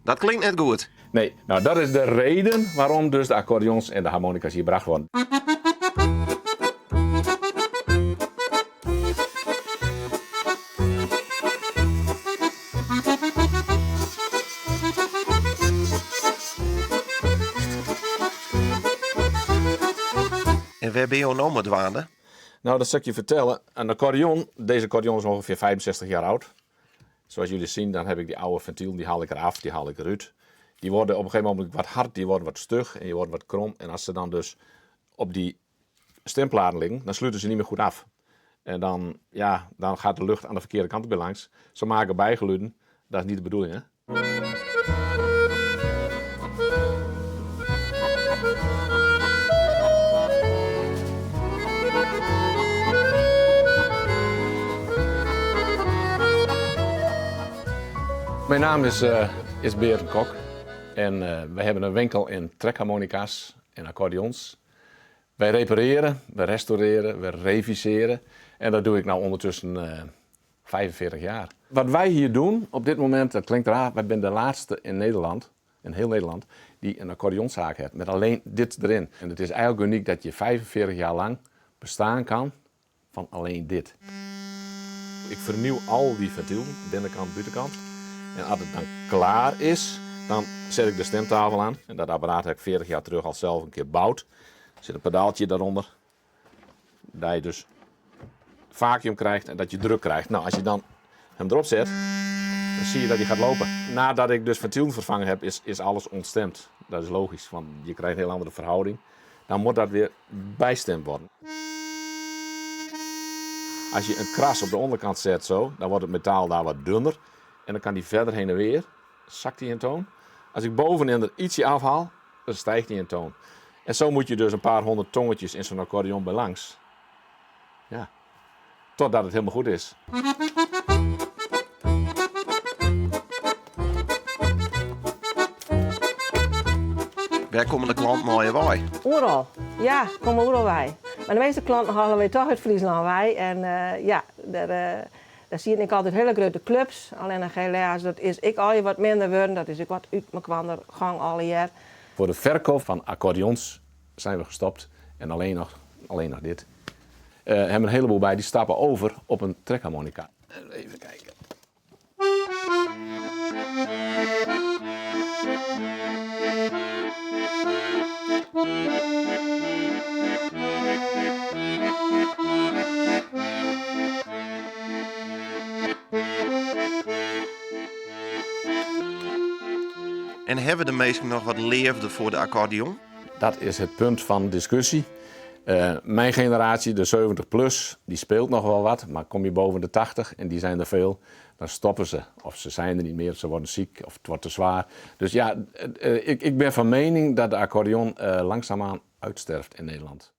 Dat klinkt net goed. Nee, nou dat is de reden waarom dus de accordeons en de harmonica's hier bracht worden. En wêr binne jo no mei dwaande? Nou, dat sil ik je vertellen. Een accordeon, deze accordeon is ongeveer 65 jaar oud. Zoals jullie zien, dan heb ik die oude ventiel, die haal ik eraf, die haal ik eruit. Die worden op een gegeven moment wat hard, die worden wat stug en die worden wat krom. En als ze dan dus op die stemplaten liggen, dan sluiten ze niet meer goed af. En dan, ja, dan gaat de lucht aan de verkeerde kant weer langs. Ze maken bijgeluiden, dat is niet de bedoeling, hè? Mijn naam is, uh, is Berend Kok en uh, wij hebben een winkel in trekharmonica's en accordeons. Wij repareren, we restaureren, we reviseren en dat doe ik nou ondertussen uh, 45 jaar. Wat wij hier doen op dit moment, dat klinkt raar, wij zijn de laatste in Nederland, in heel Nederland, die een accordeonzaak heeft met alleen dit erin. En het is eigenlijk uniek dat je 45 jaar lang bestaan kan van alleen dit. Ik vernieuw al die ventielen, binnenkant, buitenkant. En als het dan klaar is, dan zet ik de stemtafel aan. En dat apparaat heb ik 40 jaar terug al zelf een keer gebouwd. Er zit een pedaaltje daaronder. Dat je dus vacuüm krijgt en dat je druk krijgt. Nou, als je dan hem erop zet, dan zie je dat hij gaat lopen. Nadat ik dus ventielen vervangen heb, is, is alles ontstemd. Dat is logisch, want je krijgt een heel andere verhouding. Dan moet dat weer bijstemd worden. Als je een kras op de onderkant zet zo, dan wordt het metaal daar wat dunner. En dan kan die verder heen en weer, zakt hij in toon. Als ik bovenin er ietsje afhaal, dan stijgt hij in toon. En zo moet je dus een paar honderd tongetjes in zo'n accordeon bij langs. Ja, totdat het helemaal goed is. Wêr komme de klanten allegear wei? Oeral. Ja, komme oeral wei. Mar de measte klanten helle wy toch út Fryslân wei. En uh, ja, dêr, uh, dêr sieten ek altyd hiele grutte klups. Allinnich helaas, dat is ek allegear wat minder wurden. Dat is ek wat út mekoar gong allegear. Voor de verkoop van accordeons zijn we gestopt en alleen nog, alleen nog dit. Uh, hebben een heleboel bij die stappen over op een trekharmonica. Even kijken. En hawwe de minsken noch wat leafde foar de akkordeon? Dat is het punt van discussie. Uh, mijn generatie, de 70 plus, die speelt nog wel wat. Maar kom je boven de 80, en die zijn er veel, dan stoppen ze. Of ze zijn er niet meer, ze worden ziek of het wordt te zwaar. Dus ja, uh, ik, ik ben van mening dat de accordeon uh, langzaamaan uitsterft in Nederland.